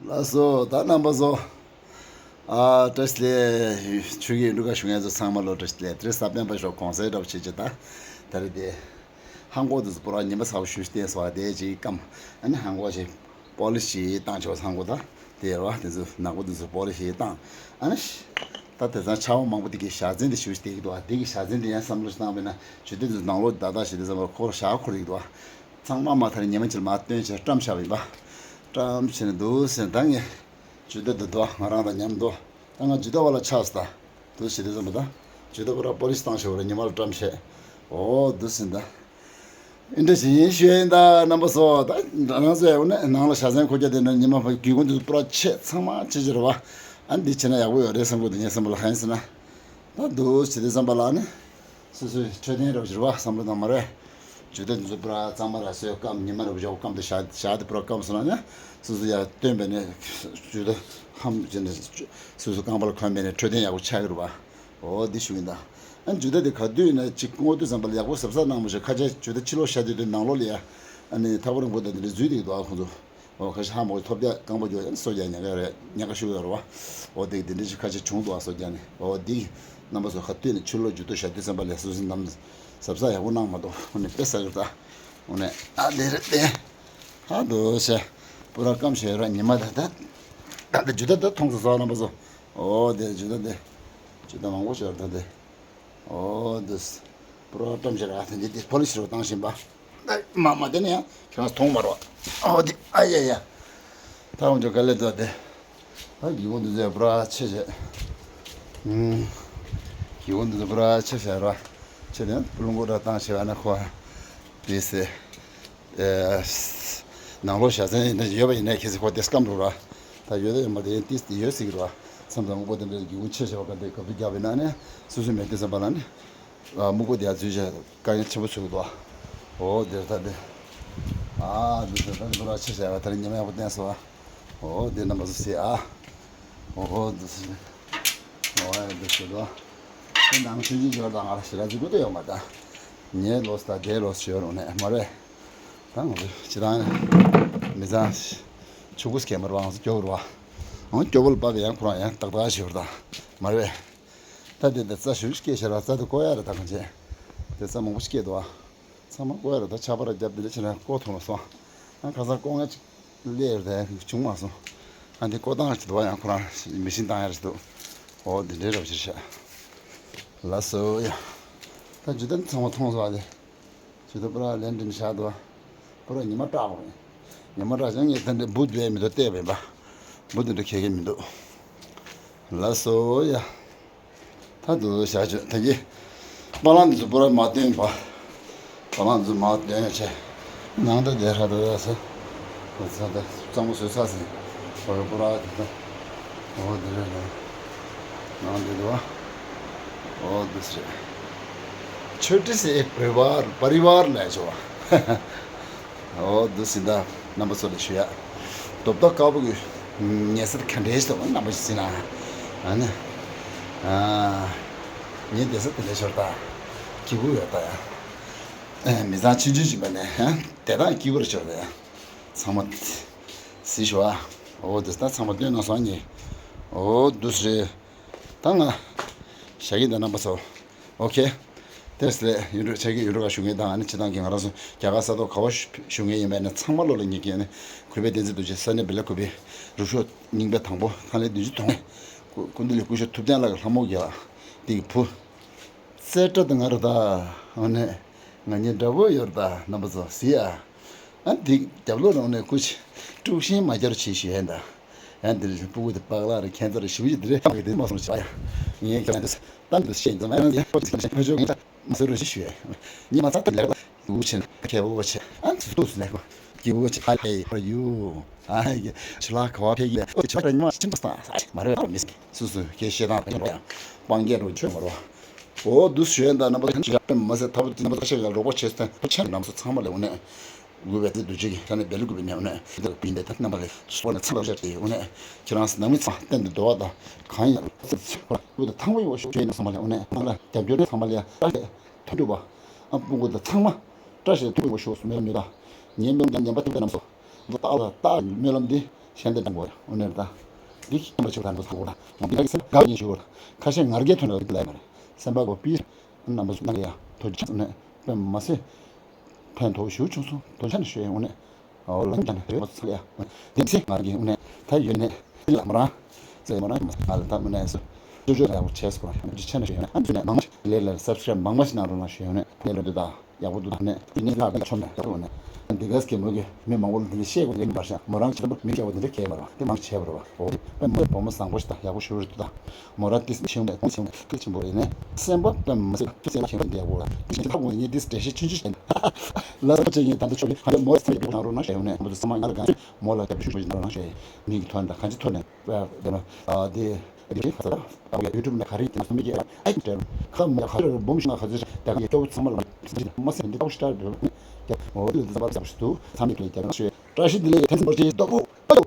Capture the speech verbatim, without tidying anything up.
ལགས་སོ། ད་རྣམ་པ་ཚོ། ཨ། བཀྲ་ཤིས་བདེ་ལེགས། ཆོས་ཀྱི་འབྲུག་སྒང་བཞུགས་མཁན་ཚོ་ཚང་མ་ལོ་བཀྲ་ཤིས་བདེ་ལེགས། དེ་རིང་གཟའ་སྤེན་པ་ཞོགས་གུང་སེང་འདྲ་པོ་བྱེད་ཅིག་ད། ད་རེས་དེ། ཧང་གོ་དེ་ཚོ་པུ་ར་ཉི་མ་ཚ་པོ་ཞེ་པོ་བསྟན་སོང་བ། དེ་ཅིག་སྐམ། ཨ་ནི་ཧང་གོ་ཞིག་པོ་ལིཤ་ཞིག་བཏང་ཆོག་ཧང་གོ་ད། དེ་རེད་བ། དེ་ཚོ་ནག་པོ་དེ་ཚོ་པོ་ལིཤ་ཞིག་བཏང་། ཨ་ནི། ད་དེང་སང་ཆར་པ་མང་པོ་དེ་གི་ཞག་ཚན་དེ་ཞེ་པོ་ཞིག་བསྡད་ཀྱི་འདུག་བ། དེ་གི་ཞག་ཚན་དེ་ཡང་བསམ་བློ་ཞིག་བཏང་བས་ན་ཇུས་འདོན་དེ་ཚོ་ནང་ལོགས་ཏག་ཏག་ཞིག་དེ་ཚོ་ཁོ་རང་ཞག་འཁོར་གྱི་འདུག་བ། ཚང་མ་མ་མཐའ་ནས་ཉི་མ་གཅིག་ལ་མར་བཏོན་བྱས་བཀྲམ་བཞག་པ་ཡིན་པ། བཀྲམ་བྱས་ནས་འདུག་ཟེར་ད་ངས། ཇུས་འདོན་འདི་འདུག་ང་རང་དང་མཉམ་འདུག་ད་ང་ཇུས་འདོན་པ་ལ་ཆགས་སོང་ད། འདུག་ཟེར་དེ་ཙམ་པ་ད། ཇུས་འདོན་པ་ར་པོ་ལིཤ་བཏང་ཤོག་ར་ཉི་མ་ལ་བཀྲམ་བྱས། འོ་འདུག་ཟེར་ད། ཨེ་འདྲ་ཞིག་ཡིན་ཞུ་ཡིན་ད་རྣམ་པ་ཚོ། ད་ང་ཚོ་ཡང་ནང་ལ་ཞག་ཚན་འཁོར་རྒྱག་དེ་འདྲ་ཉི་མ་བར་རྒྱུན་གོན་དུ་པུ་ར་ཆད་ཚང་མ་ཆད་ཆད་རེད་བ། ཨ་འདི་བྱས་ན་ཡག་པོ་ཡོད་རེད་བསམ་གི་འདུག་ངའི་བསམ་པ་ལ། གང་ཡིན་ཟེར་ན། ད་འདུག་ཟེར་དེ་ཙམ་པ་ལ་ནི། སོ་སོའི་འཕྲོད་བསྟེན་རོགས་ཞུ་བ་བསམ་བློ་བཏང་མ་རེད། ཇུས་འདོན་འདི་ཚོ་པུ་ར་གཙང་མ་ར་སོས་སྐམ་ཉི་མ་ར་བཞག་སྐམ་དུ་བཞག་བཞག་དེ་པུ་ར་སྐམ་སོང་ན་ནི། སོ་སོ་ཡ་སྟོན་པས་ནི་ཇུས་འདོན་ཧམ་བྱས་ནས་སོ་སོ་རྐང་པ་ལ་གོན་པས་ནི་འཕྲོད་བསྟེན་ཡག་པོ་ཆགས་ཀྱི་རེད་བ། འོ་འདི་ཞུ་གི་ཡིན་ད། ཨ་ཇུས་འདོན་དེ་ག་དུས་ནས་ཅིག་སྔོན་དུས་ཙམ་པ་ལ་ཡག་པོ་གཟབ་གཟབ་གནང་མ་ཤོག་ཁ་ཆེ་ཇུས་འདོན་ཕྱི་ལོགས་བཞག་དུས་དུས་ནང་ལོགས་ལ་ཡ། ཨ་ནི་ཐག་པ་རིང་པོ་དང་དེ་འདྲ་འཛུལ་བསྡད་ཀྱི་འདུག་ཨ་ཁོང་ཚོ། འོ་ཁ་ཤས་ཧ་མ་གོ་ཐོབ་རྒྱག་རྐང་པ་རྒྱོག་ཡང་སོ་རྒྱག་ཉེན་ཁ་རེད། ཉེན་ཁ་ཤུགས་ཡོད་རེད་བ། འོ་དེ་དེ་འདྲ་ཞིག་ཁ་ཤས་བྱུང་འདུག་ཨ་སོ་རྒྱག་ནས། འོ་དེ་རྣམ་པ་ཚོ་ག་དུས་ནས་ཕྱི་ལོགས་ཇུས་འདོན་བཞག་དུས་ཙམ་པ་ལ་སོ་སོ་ནམ་གཟབ་གཟབ་ཡག་པོ་གནང་མ་གཏོགས་འོ་ནས་དཔེ་ཟ་གི་ད། འོ་ནས་ཨ་དེ་རེད་དེ། ཧ་འདུག་ཤ། པུ་ར་སྐམ་ཤ་ཡོད་ར་ཉི་མ་ད་ད། ད་དེ་ཇུས་འདོན་ད་མཐོང་སོང་སོ་རྣམ་པ་ཚོ། འོ་དེ་ཇུས་འདོན་དེ། ཇུས་འདོན་མང་པོ་ཤ་ཡོད་ད་དེ། འོ་འདུག་སེ། པུ་ར་བཀྲམ་བྱས་ར་དེ་འདི་དེ་པོ་ལིཤ་རུ་བཏང་བཞིན་པ། ཨ་མ་མ་དེ་ནས་ཡང་ཁྱེད་རང་མཐོང་མ་རོགས། འོ་དེ་ཨ་ཡ་ཡ། ད་འོང་ཅོ་ག་ལེ་འདུག་དེ། ཨ་སྒེའུ་ཁུང་འདི་ཚོ་པུ་ར་ཆེ་བྱས། ཨུམ། སྒེའུ་ཁུང་འདི་ཚོ་པུ་ར་ཆེ་བྱས་ར། ཆེ་དེ་རླུང་སྒོ་ར་བཏང་བྱས་པ་ན་ཁོ། དེ་སེ། ཨེ། ནང་ལོགས་ཞག་ཚན་ཡིན་ན་ཡོད་པ་ཡིན་ནའི་ཁྱེད་ཚོ་ཁོ་དེ་སྐམ་རུ་ར། ད་ཡོད་ད་ཡོད་མ་དེ་ཡིན་ཏིས་ཡོད་སྲིད་ཀྱི་ར། མཚམས་མཚམས་སྨུག་པ་དེ་འདྲ་སྒེའུ་ཁུང་ཆེ་ཆེ་བ་ག་དེ་གབ་ཏུ་རྒྱག་པའི་ནང་ནས་སོ་སོའི་མེ་དེ་ཙམ་པ་ལ་ནི། ཨ་སྨུག་པ་དེ་ཡར་འཛུལ་བྱས་དཀའ་ངལ་ཆེན་པོ་བཟོ་གི་འདུག་འོ་དེར་ད་དེ། ཨ་འདི་ཚོ་ད་དེ་ཁོ་ར་ཆེ་ཆེ་བ་དེ་རིང་ཉི་མ་ཡག་པོ་བསྟན་སོང་བ། འོ་དེ་རྣམ་པ་ཚོ་གཟིགས་ཨ། འོ་འདི་ཚོ། འོ་ཡ་འདི་ཚོ་དོ། དེ་ནང་ཆུང་ཆུང་འབྱོར་དང་ང་ལ་ཞེ་དྲག་འཛུལ་དགོས་དོན་ཡོད་མ་རེད། ངའི་ལོ་ས་དང་དེའི་ལོ་ས་ཡོད་རུང་ནས་མ་རེད། ད་ང་ཚོ་སྤྱི་བཏང་མི་ཚང་ཆུ་ཁུ་སྐད་མ་རུང་ང་ཚོ་སྐྱོ་བོ་རུ་བ། ཨང་སྐྱོ་བོ་ལ་བབས་པའི་ཡང་ཁོ་རང་ཡང་ཏག་ཏག་ཞིག་ཡོད་རེད་ད། མ་རེད། ད་དེ་འདི་རྩྭ་ཞུ་སྐྱེས་ཤར་བ་རྩྭ་དེ་བཀོག་ཡ་རེད་ད་གང་བྱས། དེ་རྩྭ་མང་པོ་ཞིག་སྐྱེས་འདུག་ཨ། ཚང་མ་བཀོག་ཡ་རེད་ད་ཆར་པ་ར་བརྒྱབ་དེ་འདྲ་བྱས་ན་བཀོག་ཐུབ་མ་སོང་། ཨ་ཁ་སང་བཀོག་ང་ཅིག་སླེབས་རེད་བྱུང་མ་སོང་། ཨ་འདི་བཀོག་སྟངས་ཅིག་འདུག་ཨ་ཡང་ཁོ་རང་མི་ཤིན་བཏང་ཡ་རེད་འདུག་འོ་འདི་འདྲའི་རབ་ཕྱིར་ཤག་ལགས་སོ་ཡ། ད་ཇུས་འདོན་ཚང་མ་མཐོང་སོང་ཨ་དེ། ཇུས་འདོན་པུ་ར་ལན་འདྲེན་བཞག་འདུག་ཨ། པུ་ར་ཉི་མ་སྐྲག་པ་རེད། ཉི་མ་སྐྲག་ཅིང་ངས་ད་འདི་བུ་བསྡད་མི་འདུག་བལྟས་པ་ཡིན་པ། བུ་འདི་འདྲ་ཁེ་གེ་མི་འདུག་ལགས་སོ་ཡ། ད་དུ་བཞག་བྱོས་ད་གི། པ་ལང་འདི་ཚོ་པུ་ར་མ་བཏོན་པ། པ་ལང་འདི་ཚོ་མ་བཏོན་བྱས། ནང་ད་བསྡད་ཧྲ་དོ་ཡ་ཟེར། ཁོ་ཚ་ད་གཙང་པོ་བཟོས་ཚར་ཟིན། ཁོ་ར་པུ་ར་དེ་ད། འོ་དེ་རེད་ལ། ནང་འདི་འདུག་བ། འོ་འདི་ཟེར། ཆོས་ཁྲི་སེ་པ་རི་བར་པ་རི་བར་ལས་བྱོས་བ། འོ་འདུག་སེ་ད་རྣམ་པ་ཚོ་ལ་ཞུ་ཡ། རྡོ་བརྡ་དཀར་པོ་གི་ཉལ་ས་དེ་ག་འདྲས་ཞིག་འདུག་རྣམ་པ་ཞིག་ཟིན་ན། ཨ་ནི། ཨ། ངའི་བསྡད་ས་དེ་འདྲ་ཞོར་ད། སྐྱིད་པོ་ཡོད་ད་ཡ། མི་ཚང་ཆུང་ཆུང་ཞིག་པ་ནས་ཧ། བསྡད་སྟངས་སྐྱིད་པོ་རེ་ཞོར་ད་ཡ། ཚང་མ། གཟིགས་ཞོར་ཨ། འོ་འདུག་སེ་ད་ཚང་མ་སྟོན་གནང་སོང་ངས། འོ་འདུག་སེ་རེད། ད་ང་བཞག་གི་འདུག་རྣམ་པ་ཚོ། ཨོ་ཁེ། དེ་སླད་ཡུལ་གྲུ་ཆེ་གི་ཡུལ་གྲུ་ཁག་བཞུགས་མཁན་དང་ཨ་ནི་སྤྱི་བཏང་གི་ང་རང་ཚོ་རྒྱ་གར་ས་ཐོག་ག་བ་བཞུགས་མཁན་ཡིན་པ་ཡིན་ན་ཚང་མ་ལོ་ལ་ངེད་ཀྱི་ཨ་ནི་གུས་པས་བསྟན་འཛིན་རྡོ་རྗེ་ས་གནས་བེ་ལ་ཀུ་པི་རུ་ཤོག་རྙིང་པའི་དང་པོ་ཁང་ལས་བདུན་ཅུ་དོན་ལྔ། སྐུ་སྐུ་མདུན་ལས་སྐུ་ཞབས་ཐུབ་བསྟན་ལགས་ཀྱི་ལྷ་མོ་རྒྱལ་བ་འདི་གི་བུ། རྩེ་གྲ་དང་ང་ར་ད། ཨ་ནི། ང་གཉིས་འདྲ་པོ་ཡོད་ར་ད་རྣམ་པ་ཚོ་གཟིགས་ཨ། ཨ་འདི་རྒྱབ་ལོགས་རང་ནས་སྐུ་མཁྱེན་དཀྲུག་ཤིང་མ་རྒྱབ་རོགས་བྱེད་ཞུ་ཡ་ཡིན་ད། ཡང་འདིར་སྤུ་གུ་དེ་པག་ལག་རེ་ཁྱད་མཚར་རེ་ཞིབ་ཅིག་འདི་རེད་ཧམ་གི་དེ་མ་སོང་བྱ་ཡ། ངས་ཁྱེད་རང་དེ་གཏམ་དུ་བཤད་འཛམ་ཨ་ཡང་ཡང་ཁོ་ཚིག་ཕ་ཆོས་ངས་མ་ཟེར་རོགས་ཞེས་ཞུ་ཡ། ཉི་མ་ཚ་དེ་ལེགས་པ་ཡུ་ཆེན་ཁེ་བོ་ཆེ་ཨ་ཚུ་ཏུ་སུ་ནས་ཁོ་ཀི་བོ་ཆེ་ཧ་ལེ་ཧོ་ཡུ་ཨ་ཡ་ཆུ་ལ་ཁ་བ་ཕེ་གི་ཨོ་ཆུ་ལ་ཉི་མ་ཆེན་པོ་སྟ་མ་རེད་མི་སུ་སུ་ཁེ་ཤེ་དང་ཕེ་རོ་ཡ་སྤང་གེ་རོ་ཆོས་མ་རོ། འོ་འདུག་ཞུ་ཡ་ད་རྣམ་པ་ཅི་ཡ་པེ་མ་ཟེར་ཐབས་རྣམ་པ་ཁ་ཤས་ཀྱི་རོགས་པ་བྱེད་སྟེ་ཕ་ཆེན་རྣམ་ཚོ་ཚང་མ་ལས་འོ་ནས། དགོས་པའི་དེ་འདུ་བྱེད་ཀྱི་ས་ནས་བེ་ལུ་དགོས་པའི་ནས་འོ་ནས་འདིར་བིན་དེ་ད་རྣམ་པ་ལས་སྤོ་ནས་ཚང་བ་བཞག་སྟེ་འོ་ནས་ཁྱེད་རང་ནང་མི་ཚང་གཏན་དུ་འདུ་བ་དང་གང་ཡིན་ལ་ཚིག་ཚིག་ཁོ་ལ་དབུ་དང་ཐང་པོ་ཡོད་ཤོག་ཅེས་ནས་ཚང་མ་ལས་འོ་ནས་ང་ལ་རྒྱབ་སྐྱོར་ཚང་མ་ལས་བཀྲ་ཤིས་ཐུགས་སྒྲུབ་པ་ཨ་སྤུ་གུ་དང་ཚང་མ་བཀྲ་ཤིས་ཐུགས་སྒྲུབ་ཤོག་སྨོན་ལམ་ཡོད་ད། ཉན་སྨོན་ལམ་ཉན་པ་ཐུབ་པའི་རྣམ་སོ་འདི་རྟག་ལ་རྟག་སྨོན་ལམ་འདི་ གཞན་དེ་དང་པོ་ཡ་འོ་ནས་ད། འདི་ཁྱིམ་པ་ཆེ་བ་དང་པོ་ཚོགས་ད་འདི་ག་གི་སེམས་དགའ་བ་ཉིད་ཞུ་བར་ཁ་ཤས་ངར་གའི་ཐོན་ལ་འདི་ལས་མ་རེད། སེམས་པ་གོ་པི་རྣམ་པ་ཚོ་ནང་ཡ་ཐོ་ཅི་ནས་པེ་མ་སེ་ཕན་ཐོགས་ཞུ་ཆུང་སོང་དོ་ཆ་ནས་ཞུ་ཡ་འོ་ནས། ཨོ་ལང་ཅན་རེ་མ་ཚ་ཡ། དེ་ཚེ་ང་གི་དངོས་གནས་ད་ཡོད་ནས་ལ་མ་རང་ཚེ་མ་རང་ང་ལ་ད་དངོས་གནས་སུ་ཅོ་ཅོ་ཡག་པོ་བྱས་སོ་ར་ཅི་ཆ་ནས་ཞུ་ཡོད་ན་ཨ་འདི་ནས་མང་མ་ལས་ལ་སབ་སི་ཀ་རབ་མང་མ་ཞིག་གནང་རོགས་གནང་ཞུ་ཡོད་ནས་ལས་ལ་འདི་ད་ཡག་པོ་འདུག་ད་ནས་དེ་ནས་ལ་ད་ཆོམ་ནས་ཡག་པོ་ནས་འདི་གས་ཀྱི་མོ་གི་མི་མང་པོ་ལ་འདི་ལ་བཤད་དགོས་ཡིན་པར་ཤག་མོ་རང་ཆེ་ད་མི་སྐྱེ་བོ་འདི་འདྲ་སྐྱེས་པ་ར་དེ་མང་ཆེ་བ་ར་བ་ཨོ་དཔེ་མོ་བུ་མོ་བཟང་པོ་ཞིག་ད་ཡག་པོ་ཞུ་རེད་འདུག་ད། མོ་ར་ཏིས་ཆེན་པོ་ཏིས་ཆེན་པོ་ཏིས་ཆེན་པོ་རེད་ནས་སེམས་པ་དཔེ་མ་སྲིད་ཏིས་སེམས་ཆེན་པོ་འདི་ཡག་པོ་ལ་ཏིས་ཆེན་ཐག་ངོས་ངས་ཏིས་འགྲེལ་བཤད་ཆུང་ཆུང་བྱས་ནས་ལ་སོགས་བྱེད་ངས་ད་ལྟ་ཆོག་གི་ཧ་ལས་མོ་སེམས་ཡག་པོ་གནང་རོགས་གནང་ཞེས་ཡོང་ནས་མོ་ཚོ་ཚང་མ་ང་ལ་གང་མོ་ལ་རྒྱབ་སྐྱོར་ཞུ་ཞུ་གནང་རོགས་གནང་ཞེས་མིག་གི་ཐོག་ནས་གང་ཅི་ཐོག་ནས་དེ་ནས་དེ་ཁ་ཚ་ཡུ་ཊུབ་ནས་ག་རེ་ཡིན་ཏིས་མིག་གི་ཨ་ཁ་མོ་ཁ་རེ་འབུམ་ཞིག་ང་ཁ་ཚ་ཞིག་ད་ག་ཡི་སྐྱོ་བོ་ཚང་མ་ལ་མ་སེམས་འདི་ལྟ་བུ་ཞིག་ལྟར་འོ་ལུས་འདི་ཚང་མ་ལ་ཚ་བ་ཞིག་འདུག་ཚང་མས་ཀྱི་རྒྱབ་སྐྱོར་ཞུ་བཀྲ་ཤིས་བདེ་ལེགས་ཡ་ཐེངས་མ་ཅིག་ཏོག་པོ་ཨ་ཡོ།